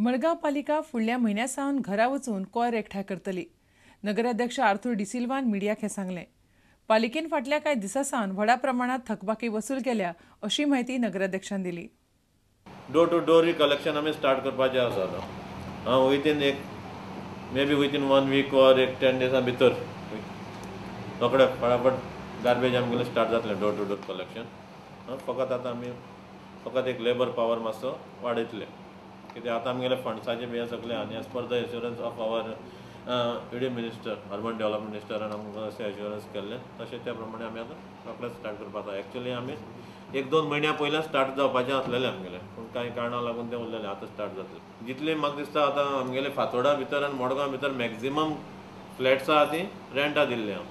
मडगांव पालिका फुडल्या म्हयन्या सावन घरा वचून कोयर एकठांय करतली. नगराध्यक्ष आर्थूर डिसिल्वान मिडियाक हें सांगलें. पालिकेन फाटल्या कांय दिसां सावन व्हडा प्रमाणांत थकबाकी वसूल केल्या अशी म्हायती नगराध्यक्षान दिली. डोर टू डोर कलेक्शन आमी स्टार्ट करपाचें आसा आतां. विथीन एक may be within 1 week or एक 10 डेजां भितर रोखडे फटाफट गार्बेज आमगेलें स्टार्ट जातलें, डोर टू डोर कलेक्शन. फकत आतां आमी फकत एक लेबर पावर मातसो वाडयतले, कित्याक आतां आमगेले फंड्साचे बी सगळे आनी as per the assurance of our ED minister, urban development मिनिस्टरान आमकां अशें एश्युरन्स केल्लें, तशें त्या प्रमाणे आमी आतां रोखडें स्टार्ट करपाक जाय. एक्चुली आमी 1-2 म्हयन्या पयल्यान स्टार्ट जावपाचें आसलेलें आमगेलें, पूण कांय कारणां लागून तें उरलेलें, आतां स्टार्ट जातलें. जितलें म्हाका दिसता आतां आमगेले फातोडा भितर आनी मडगांव भितर मॅक्झिमम फ्लॅट्स आहा ती रेंटा दिल्ली आहा.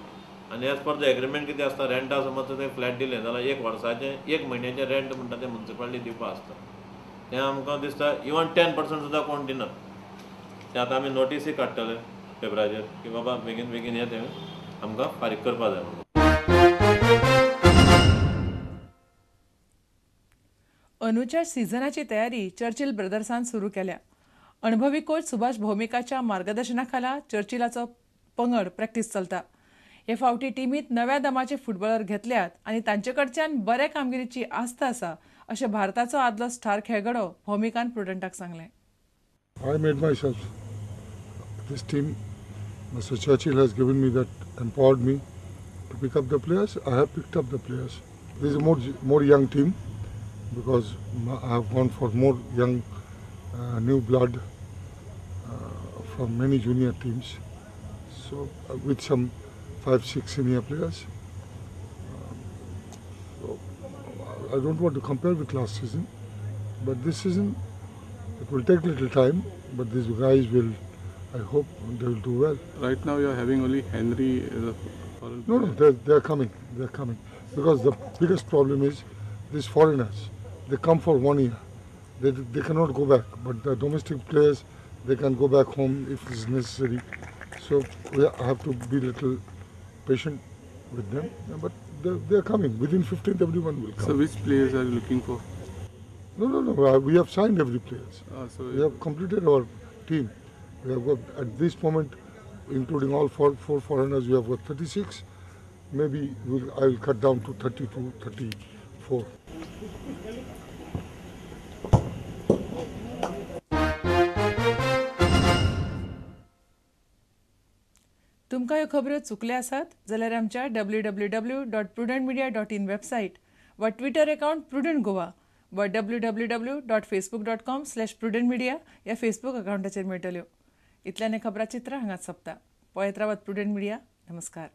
आनी एज पर the agreement कितें आसता, रेंटा समज ते फ्लॅट दिलें जाल्यार 1 वर्साचें 1 म्हयन्याचें रेंट म्हणटा तें मुन्सिपालिटी दिवपा आसता. तें आमकां दिसता इवन 10% सुद्दां कोण दिना. तें आतां आमी नोटीसूय काडटले पेपराचेर की बाबा बेगीन बेगीन हें तें आमकां फारीक करपा जाय म्हणून. अंदूच्या सिझनाची तयारी चर्चिल ब्रदर्सान सुरू केल्या. अणभवी कोच सुभाष भौमिकाच्या मार्गदर्शनाखाला चर्चिलाचो पंगड प्रॅक्टीस चलता. हे फावटी टिमीत नव्या दमाचे फुटबॉलर घेतल्यात आनी तांचे कडच्यान बऱ्या कामगिरीची आस्त आसा अशें भारताचो आदलो स्टार खेळगडो भौमिकान प्रुडंटाक सांगलें. I made myself. This team, Mr. Churchill has given me that, empowered me to pick up the players. I have picked up the players. This is a more young team because I have gone for more young, new blood from many junior teams. So with some 5-6 senior players. So I don't want to compare with last season, but this season it will take little time, but these guys will, I hope they will do well. Right now you are having only Henry as a foreign player. No, they are coming. They are coming. Because the biggest problem is these foreigners. They come for 1 year. They cannot go back. But the domestic players, they can go back home if it's necessary. So we have to be little patient with them. But they are coming. Within 15th, everyone will come. So which players are you looking for? No. We have signed every player. So we have completed our team. We have got, at this moment, including all four foreigners, we have got 36. Maybe I will cut down to 32, 34. तुमकां ह्यो खबऱ्यो चुकल्या आसात जाल्यार आमच्या www.prudentmedia.in website वा Twitter account prudent Goa वा www.facebook.com/prudentmedia ह्या Facebook अकाउंटाचेर मेळटल्यो. इतल्यान खबराचित्र हांगाच सोंपता. पळयत रावात प्रुडंट मिडिया. नमस्कार.